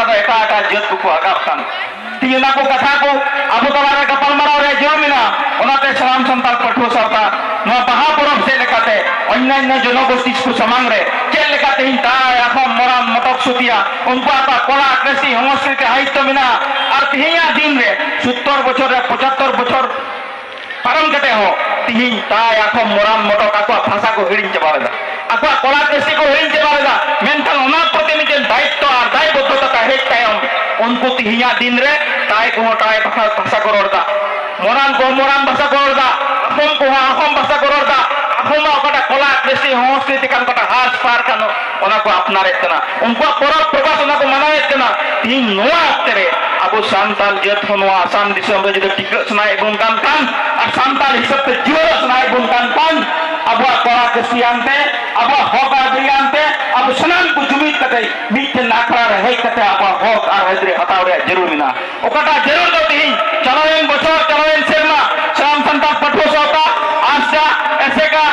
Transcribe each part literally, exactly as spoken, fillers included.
ᱟᱫᱚ ᱮᱴᱟᱜ ᱮᱴᱟᱜ ᱡᱟᱹᱛ ᱠᱚᱠᱚ ᱟᱠᱟᱵ ᱠᱟᱱ᱾ ᱛᱤᱦᱤᱧ ᱚᱱᱟ ᱠᱚ ᱠᱟᱛᱷᱟ ᱠᱚ ᱟᱵᱚ ᱛᱟᱞᱟᱨᱮ ᱜᱟᱯᱟᱞᱢᱟᱨᱟᱣ ᱨᱮᱭᱟᱜ ᱡᱟᱹᱨᱩᱲ ᱢᱮᱱᱟᱜᱼᱟ᱾ ᱚᱱᱟᱛᱮ ᱥᱟᱱᱟᱢ ᱥᱟᱱᱛᱟᱲ ᱯᱟᱹᱴᱷᱩᱣᱟᱹ ᱥᱟᱶᱛᱟ ᱱᱚᱣᱟ ᱵᱟᱦᱟ ᱯᱚᱨᱚᱵᱽ ᱥᱮᱫ ᱞᱮᱠᱟᱛᱮ ᱚᱱᱭᱟᱱᱭᱚ ᱡᱚᱱᱚᱜᱳᱥᱴᱤ ᱠᱚ ᱥᱟᱢᱟᱝ ᱨᱮ ᱪᱮᱫ ᱞᱮᱠᱟ ᱛᱤᱦᱤᱧ ᱛᱟᱭ, ᱟᱠᱷᱚᱢ, ᱢᱚᱨᱟᱢ, ᱢᱚᱴᱚᱠ, ᱥᱩᱛᱤᱭᱟ ᱩᱱᱠᱩᱣᱟᱜ ᱚᱠᱟ ᱠᱚᱞᱟ, ᱠᱨᱤᱥᱴᱤ, ᱥᱚᱝᱥᱠᱨᱤᱛᱤ, ᱥᱟᱦᱤᱛᱭᱚ ᱢᱮᱱᱟᱜᱼᱟ᱾ ᱟᱨ ᱛᱤᱦᱤᱧᱟᱜ ᱫᱤᱱ ᱨᱮ ᱥᱳᱛᱛᱚᱨ ᱵᱚᱪᱷᱚᱨ ᱨᱮ ᱯᱚᱸᱪᱟᱛᱛᱚᱨ ᱵᱚᱪᱷᱚᱨ ᱯᱟᱨᱚᱢ ᱠᱟᱛᱮ ᱦᱚᱸ ᱛᱤᱦᱤᱧ ᱛᱟᱭ, ᱟᱠᱷᱚᱢ, ᱢᱚᱨᱟᱢ, ᱢᱚᱴᱚᱠ ᱟᱠᱚᱣᱟᱜ ᱵᱷᱟᱥᱟ ᱠᱚ ᱦᱤᱲᱤᱧ ᱪᱟᱵᱟ ᱞᱮᱫᱟ, ᱟᱠᱚᱣᱟᱜ ᱠᱚᱞᱟ ᱠᱨᱤᱥᱴᱤ ᱠᱚ ᱦᱤᱲᱤᱧ ᱪᱟᱵᱟ ᱞᱮᱫᱟ᱾ ᱢᱮᱱᱠᱷᱟᱱ ᱚᱱᱟ ᱯᱨᱚᱛᱤ ᱢᱤᱫᱴᱮᱱ ᱫᱟᱭᱤᱛᱛᱚ ᱟᱨ ᱫᱟᱭᱵᱚᱫᱽᱫᱷᱚᱛᱟ ᱦᱮᱡ ᱛᱟᱭᱚᱢ ᱩᱱᱠᱩ ᱛᱤᱦᱤᱧᱟᱜ ᱫᱤᱱ ᱨᱮ ᱛᱟᱭ ᱠᱚᱦᱚᱸ ᱛᱟᱭ ᱵᱷᱟᱥᱟ, ᱵᱷᱟᱥᱟ ᱠᱚ ᱨᱚᱲ ᱮᱫᱟ, ᱢᱚᱨᱟᱱ ᱠᱚᱦᱚᱸ ᱢᱚᱨᱟᱱ ᱵᱷᱟᱥᱟ ᱠᱚ ᱨᱚᱲ ᱮᱫᱟ, ᱟᱠᱷᱚᱢ ᱠᱚᱦᱚᱸ ᱟᱠᱷᱚᱢ ᱵᱷᱟᱥᱟ ᱠᱚ ᱨᱚᱲ ᱮᱫᱟ᱾ ᱟᱠᱷᱚᱢᱟᱜ ᱚᱠᱟᱴᱟᱜ ᱠᱚᱞᱟ ᱠᱨᱤᱥᱴᱤ ᱥᱚᱝᱥᱠᱨᱤᱛᱤ ᱠᱟᱱ, ᱚᱠᱟᱴᱟᱜ ᱦᱟᱥ ᱯᱟᱨ ᱠᱟᱱ, ᱚᱱᱟ ᱠᱚ ᱟᱯᱱᱟᱨᱮᱫ ᱠᱟᱱᱟ, ᱩᱱᱠᱩᱣᱟᱜ ᱯᱚᱨᱚᱵᱽ ᱯᱨᱚᱵᱷᱟᱥ ᱚᱱᱟ ᱠᱚ ᱢᱟᱱᱟᱣᱮᱫ ᱠᱟᱱᱟ᱾ ᱛᱤᱦᱤᱧ ᱱᱚᱣᱟ ᱚᱠᱛᱮ ᱨᱮ ᱟᱵᱚ ᱥᱟᱱᱛᱟᱲ ᱡᱟᱹᱛ ᱦᱚᱸ ᱱᱚᱣᱟ ᱟᱥᱟᱢ ᱫᱤᱥᱚᱢ ᱨᱮ ᱡᱩᱫᱤ ᱴᱤᱠᱟᱹᱜ ᱥᱟᱱᱟᱭᱮᱫ ᱵᱚᱱ ᱠᱟᱱ ᱠᱷᱟᱱ ᱟᱨ ᱥᱟᱱᱛᱟᱲ ᱦᱤᱥᱟᱹᱵ ᱛᱮ ᱡᱤᱭᱟᱹᱲᱚᱜ ᱥᱟᱱᱟᱭᱮᱫ ᱵᱚᱱ ᱠᱟᱱ ᱠᱷᱟᱱ ᱟᱵᱚᱣᱟᱜ ᱠᱚᱲᱟ ᱠᱟᱹᱥᱤᱭᱟᱱ ᱛᱮ, ᱟᱵᱚᱣᱟᱜ ᱦᱚᱠ ᱟᱹᱭᱫᱟᱹᱨᱤᱭᱟᱱ ᱛᱮ ᱟᱵᱚ ᱥᱟᱱᱟᱢ ᱠᱚ ᱡᱩᱢᱤᱫ ᱠᱟᱛᱮ ᱢᱤᱫᱴᱮᱱ ᱟᱠᱷᱲᱟ ᱨᱮ ᱦᱮᱡ ᱠᱟᱛᱮ ᱟᱵᱚᱣᱟᱜ ᱦᱚᱠ ᱟᱨ ᱟᱹᱭᱫᱟᱹᱨᱤ ᱦᱟᱛᱟᱣ ᱨᱮᱭᱟᱜ ᱡᱟᱹᱨᱩᱲ ᱢᱮᱱᱟᱜᱼᱟ᱾ ᱚᱠᱟᱴᱟᱜ ᱡᱟᱹᱨᱩᱲ ᱫᱚ ᱛᱤᱦᱤᱧ ᱪᱟᱞᱟᱣᱮᱱ ᱵᱚᱪᱷᱚᱨ, ᱪᱟᱞᱟᱣᱮᱱ ᱥᱮᱨᱢᱟ ᱥᱟᱱᱟᱢ ᱥᱟᱱᱛᱟᱲ ᱯᱟᱹᱴᱷᱩᱣᱟᱹ ᱥᱟᱶᱛᱟ, ᱟᱥᱮᱠᱟ, ᱮᱥᱮᱠᱟ,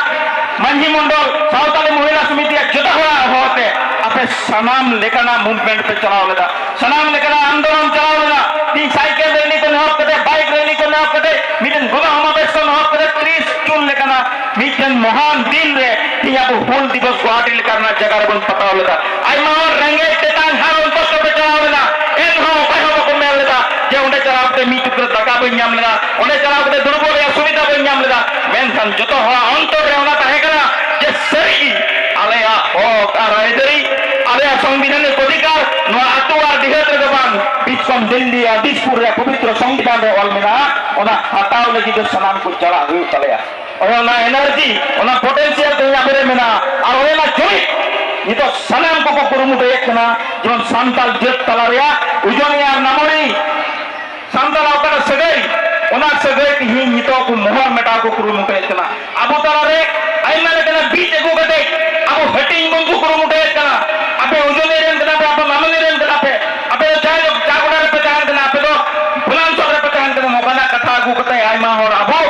ᱢᱟᱹᱡᱷᱤ ᱢᱚᱱᱰᱚᱞ, ᱥᱟᱶᱛᱟᱞᱤ ᱢᱚᱦᱤᱞᱟ ᱥᱚᱢᱤᱛᱤᱭᱟᱜ ᱡᱚᱛᱚ ᱦᱚᱲᱟᱜ ᱦᱚᱦᱚᱛᱮ ᱟᱯᱮ ᱥᱟᱱᱟᱢ ᱞᱮᱠᱟᱱᱟᱜ movement ᱯᱮ ᱪᱟᱞᱟᱣ ᱞᱮᱫᱟ, ᱥᱟᱱᱟᱢ ᱞᱮᱠᱟᱱᱟᱜ ᱟᱱᱫᱳᱞᱚᱱ ᱪᱟᱞᱟᱣ ᱞᱮᱱᱟ᱾ ᱛᱤᱦᱤᱧ ᱥᱟᱭᱠᱮᱞ ᱨᱮᱞᱤ ᱠᱷᱚᱱ ᱮᱦᱚᱵ ᱠᱟᱛᱮ, ᱵᱟᱭᱤᱠ ᱨᱮᱞᱤ ᱠᱷᱚᱱ ᱮᱦᱚᱵ ᱠᱟᱛᱮ, ᱢᱤᱫᱴᱮᱱ ᱜᱚᱱᱚ ᱥᱚᱢᱟᱵᱮᱥ ᱠᱷᱚᱱ ᱮᱦᱚᱵ ᱠᱟᱛᱮ ᱛᱤᱨᱤᱥ ᱡᱩᱱ ᱞᱮᱠᱟᱱᱟᱜ ᱢᱤᱫᱴᱮᱱ ᱢᱚᱦᱟᱱ ᱫᱤᱱ ᱨᱮ ᱛᱤᱦᱤᱧ ᱟᱵᱚ ᱦᱩᱞ ᱫᱤᱵᱚᱥ ᱜᱩᱣᱟᱦᱟᱴᱤ ᱞᱮᱠᱟ ᱨᱮᱱᱟᱜ ᱡᱟᱭᱜᱟ ᱨᱮᱵᱚᱱ ᱯᱟᱛᱟᱣ ᱞᱮᱫᱟ᱾ ᱟᱭᱢᱟ ᱦᱚᱲ ᱨᱮᱸᱜᱮᱡ ᱛᱮᱛᱟᱝ ᱦᱟᱲ ᱚᱱᱛᱚᱨ ᱛᱮᱯᱮ ᱪᱟᱞᱟᱣ ᱞᱮᱱᱟ, ᱮᱱᱦᱚᱸ ᱚᱠᱚᱭ ᱦᱚᱸ ᱵᱟᱠᱚ ᱢᱮᱱ ᱞᱮᱫᱟ ᱡᱮ ᱚᱸᱰᱮ ᱪᱟᱞᱟᱣ ᱠᱟᱛᱮ ᱢᱤᱫ ᱴᱩᱠᱨᱟᱹ ᱫᱟᱠᱟ ᱵᱟᱹᱧ ᱧᱟᱢ ᱞᱮᱫᱟ, ᱚᱸᱰᱮ ᱪᱟᱞᱟᱣ ᱠᱟᱛᱮ ᱫᱩᱲᱩᱵᱚᱜ ᱨᱮᱭᱟᱜ ᱥᱩᱵᱤᱫᱷᱟ ᱵᱟᱹᱧ ᱧᱟᱢ ᱞᱮᱫᱟ᱾ ᱢᱮᱱᱠᱷᱟᱱ ᱡᱚᱛᱚ ᱦᱚᱲᱟᱜ ᱚᱱᱛᱚᱨ ᱨᱮ ᱚᱱᱟ ᱛᱟᱦᱮᱸ ᱠᱟᱱᱟ ᱡᱮ ᱥᱟᱹᱨᱤ ᱜᱮ ᱟᱞᱮᱭᱟᱜ ᱦᱚᱠ ᱟᱨ ᱟᱹᱭᱫᱟᱹᱨᱤ, ᱟᱞᱮᱭᱟᱜ ᱥᱚᱝᱵᱤᱫᱷᱟᱱᱤᱠ ᱚᱫᱷᱤᱠᱟᱨ ᱱᱚᱣᱟ ᱟᱹᱛᱩ ᱟᱨ ᱰᱤᱦᱟᱹᱛ ᱨᱮᱫᱚ ᱵᱟᱝ, ᱵᱤᱥᱠᱚᱢ ᱫᱤᱞᱞᱤ ᱟᱨ ᱫᱤᱥᱯᱩᱨ ᱨᱮᱭᱟᱜ ᱯᱚᱵᱤᱛᱨᱚ ᱥᱚᱝᱵᱤᱫᱷᱟᱱ ᱨᱮ ᱚᱞ ᱢᱮᱱᱟᱜᱼᱟ, ᱚᱱᱟ ᱦᱟᱛᱟᱣ ᱞᱟᱹᱜᱤᱫ ᱫᱚ ᱥᱟᱱᱟᱢ ᱠᱚ ᱪᱟᱞᱟᱜ ᱦᱩᱭᱩᱜ ᱛᱟᱞᱮᱭᱟ᱾ ᱚᱱᱮ ᱚᱱᱟ ᱮᱱᱟᱨᱡᱤ, ᱚᱱᱟ ᱯᱚᱴᱮᱱᱥᱤᱭᱟᱞ ᱛᱮᱦᱮᱧ ᱟᱯᱮ ᱨᱮ ᱢᱮᱱᱟᱜᱼᱟ᱾ ᱟᱨ ᱚᱱᱮ ᱚᱱᱟ ᱡᱩᱢᱤᱫ ᱱᱤᱛᱚᱜ ᱥᱟᱱᱟᱢ ᱠᱚᱠᱚ ᱠᱩᱨᱩᱢᱩᱴᱩᱭᱮᱫ ᱠᱟᱱᱟ, ᱡᱮᱢᱚᱱ ᱥᱟᱱᱛᱟᱲ ᱡᱟᱹᱛ ᱛᱟᱞᱟ ᱨᱮᱭᱟᱜ ᱩᱡᱚᱱᱤ ᱟᱨ ᱱᱟᱢᱚᱨᱤ ᱥᱟᱱᱛᱟᱲᱟᱜ ᱚᱠᱟᱴᱟᱜ ᱥᱟᱹᱜᱟᱹᱭ, ᱚᱱᱟ ᱥᱟᱹᱜᱟᱹᱭ ᱛᱮᱦᱮᱧ ᱱᱤᱛᱚᱜ ᱠᱚ ᱢᱚᱦᱚᱨ ᱢᱮᱴᱟᱣ ᱠᱚ ᱠᱩᱨᱩᱢᱩᱴᱩᱭᱮᱫ ᱠᱟᱱᱟ᱾ ᱟᱵᱚ ᱛᱟᱞᱟᱨᱮ ᱟᱭᱢᱟ ᱞᱮᱠᱟᱱᱟᱜ ᱵᱤᱡ ᱟᱹᱜᱩ ᱠᱟᱛᱮ ᱟᱵᱚ ᱦᱟᱹᱴᱤᱧ ᱵᱚᱱ ᱠᱚ ᱠᱩᱨᱩᱢᱩᱴᱩᱭᱮᱫ ᱠᱟᱱᱟ᱾ ᱟᱯᱮ ᱩᱡᱚᱱᱤ ᱨᱮᱱ ᱠᱟᱱᱟ ᱯᱮ, ᱟᱯᱮ ᱢᱟᱢᱚᱱᱤ ᱨᱮᱱ ᱠᱟᱱᱟ ᱯᱮ, ᱟᱯᱮ ᱫᱚ ᱡᱟᱭᱦᱳᱠ ᱪᱟ ᱜᱚᱰᱟ ᱨᱮᱯᱮ ᱛᱟᱦᱮᱱ ᱠᱟᱱᱟ, ᱟᱯᱮ ᱫᱚ ᱵᱩᱞᱟᱱᱥᱚᱨ ᱨᱮᱯᱮ ᱛᱟᱦᱮᱱ ᱠᱟᱱᱟ, ᱱᱚᱝᱠᱟᱱᱟᱜ ᱠᱟᱛᱷᱟ ᱟᱹᱜᱩ ᱠᱟᱛᱮ ᱟᱭᱢᱟ ᱦᱚᱲ ᱟᱵᱚ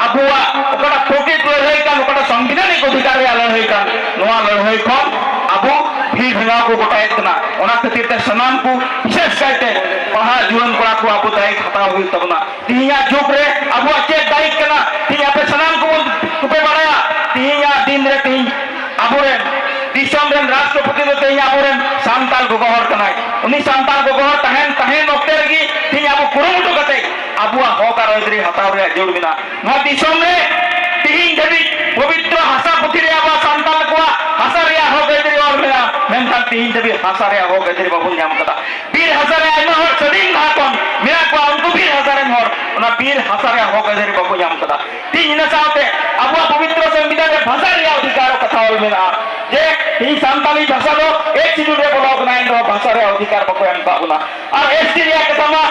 ᱟᱵᱚᱣᱟᱜ ᱚᱠᱟᱴᱟᱜ ᱯᱨᱚᱠᱨᱤᱛ ᱞᱟᱹᱲᱦᱟᱹᱭ ᱠᱟᱱ, ᱚᱠᱟᱴᱟᱜ ᱥᱚᱝᱵᱤᱫᱷᱟᱱᱤᱠ ᱚᱫᱷᱤᱠᱟᱨ ᱨᱮᱭᱟᱜ ᱞᱟᱹᱲᱦᱟᱹᱭ ᱠᱟᱱ, ᱱᱚᱣᱟ ᱞᱟᱹᱲᱦᱟᱹᱭ ᱠᱷᱚᱱ ᱟᱵᱚ ᱵᱷᱤᱲ ᱵᱷᱮᱲᱟᱣ ᱠᱚ ᱜᱚᱴᱟᱭᱮᱫ ᱠᱟᱱᱟ᱾ ᱚᱱᱟ ᱠᱷᱟᱹᱛᱤᱨ ᱛᱮ ᱥᱟᱱᱟᱢ ᱠᱚ, ᱵᱤᱥᱮᱥ ᱠᱟᱭᱛᱮ ᱯᱟᱲᱦᱟᱜ ᱡᱩᱣᱟᱹᱱ ᱠᱚᱲᱟ ᱠᱚ, ᱟᱵᱚ ᱫᱟᱭᱤᱛ ᱦᱟᱛᱟᱣ ᱦᱩᱭᱩᱜ ᱛᱟᱵᱚᱱᱟ᱾ ᱛᱤᱦᱤᱧᱟᱜ ᱡᱩᱜᱽ ᱨᱮ ᱟᱵᱚᱣᱟᱜ ᱪᱮᱫ ᱫᱟᱭᱤᱛ ᱠᱟᱱᱟ? ᱛᱤᱦᱤᱧ ᱟᱯᱮ ᱥᱟᱱᱟᱢ ᱠᱚᱵᱚᱱ, ᱠᱚᱯᱮ ᱵᱟᱲᱟᱭᱟ, ᱛᱤᱦᱤᱧᱟᱜ ᱫᱤᱱ ᱨᱮ ᱛᱤᱦᱤᱧ ᱟᱵᱚᱨᱮᱱ ᱫᱤᱥᱚᱢ ᱨᱮᱱ ᱨᱟᱥᱴᱨᱚᱯᱚᱛᱤ ᱫᱚ ᱛᱤᱦᱤᱧ ᱟᱵᱚᱨᱮᱱ ᱥᱟᱱᱛᱟᱲ ᱜᱚᱜᱚ ᱦᱚᱲ ᱠᱟᱱᱟᱭ᱾ ᱩᱱᱤ ᱥᱟᱱᱛᱟᱲ ᱜᱚᱜᱚ ᱦᱚᱲ ᱛᱟᱦᱮᱱ, ᱛᱟᱦᱮᱱ ᱚᱠᱛᱮ ᱨᱮᱜᱮ ᱛᱤᱦᱤᱧ ᱟᱵᱚ ᱠᱩᱨᱩᱢᱩᱴᱩ ᱠᱟᱛᱮ ᱟᱵᱚᱣᱟᱜ ᱦᱚᱠ ᱟᱨ ᱟᱹᱭᱫᱟᱹᱨᱤ ᱦᱟᱛᱟᱣ ᱨᱮᱭᱟᱜ ᱡᱟᱹᱨᱩᱲ ᱢᱮᱱᱟᱜᱼᱟ᱾ ᱱᱚᱣᱟ ᱫᱤᱥᱚᱢ ᱨᱮ ᱛᱤᱦᱤᱧ ᱫᱷᱟᱹᱵᱤᱡ ᱯᱚᱵᱤᱛᱨᱚ ᱦᱟᱥᱟ ᱯᱩᱛᱷᱤ ᱨᱮ ᱟᱵᱚᱣᱟᱜ ᱥᱟᱱᱛᱟᱲ ᱠᱚᱣᱟᱜ ᱦᱟᱥᱟ ᱨᱮᱭᱟᱜ ᱦᱚᱠ ᱟᱹᱭᱫᱟᱹᱨᱤ ᱚᱞ ᱢᱮᱱᱟᱜᱼᱟ, ᱢᱮᱱᱠᱷᱟᱱ ᱛᱤᱦᱤᱧ ᱫᱷᱟᱹᱵᱤᱡ ᱦᱟᱥᱟ ᱨᱮᱭᱟᱜ ᱦᱚᱠ ᱟᱹᱭᱫᱟᱹᱨᱤ ᱵᱟᱵᱚᱱ ᱧᱟᱢ ᱠᱟᱫᱟ᱾ ᱵᱤᱨ ᱦᱟᱥᱟ ᱨᱮ ᱟᱭᱢᱟ ᱦᱚᱲ ᱥᱟᱹᱫᱷᱤᱱ ᱞᱟᱦᱟ ᱠᱷᱚᱱ ᱢᱮᱱᱟᱜ ᱠᱚᱣᱟ, ᱩᱱᱠᱩ ᱵᱤᱨ ᱦᱟᱥᱟ ᱨᱮᱱ ᱦᱚᱲ ᱚᱱᱟ ᱵᱤᱨ ᱦᱟᱥᱟ ᱨᱮᱭᱟᱜ ᱦᱚᱠ ᱟᱹᱭᱫᱟᱹᱨᱤ ᱵᱟᱠᱚ ᱧᱟᱢ ᱠᱟᱫᱟ᱾ ᱛᱤᱦᱤᱧ ᱤᱱᱟᱹ ᱥᱟᱶᱛᱮ ᱟᱵᱚᱣᱟᱜ ᱯᱚᱵᱤᱛᱨᱚ ᱥᱚᱝᱵᱤᱫᱷᱟᱱ ᱨᱮ ᱵᱷᱟᱥᱟ ᱨᱮᱭᱟᱜ ᱚᱫᱷᱤᱠᱟᱨ ᱠᱟᱛᱷᱟ ᱚᱞ ᱢᱮᱱᱟᱜᱼᱟ, ᱡᱮ ᱛᱤᱦᱤᱧ ᱥᱟᱱᱛᱟᱲᱤ ᱵᱷᱟᱥᱟ ᱫᱚ ᱮᱭᱤᱴ ᱥᱤᱰᱩᱞ ᱨᱮ ᱵᱚᱞᱚ ᱟᱠᱟᱱᱟ, ᱮᱱ ᱨᱮᱦᱚᱸ ᱵᱷᱟᱥᱟ ᱨᱮᱭᱟᱜ ᱚᱫᱷᱤᱠᱟᱨ ᱵᱟᱠᱚ ᱮᱢ ᱟᱠᱟᱫ ᱵᱚᱱᱟ᱾ ᱟᱨ ᱮᱥ ᱴᱤ ᱨᱮᱭᱟᱜ ᱠᱟᱛᱷᱟ ᱢᱟ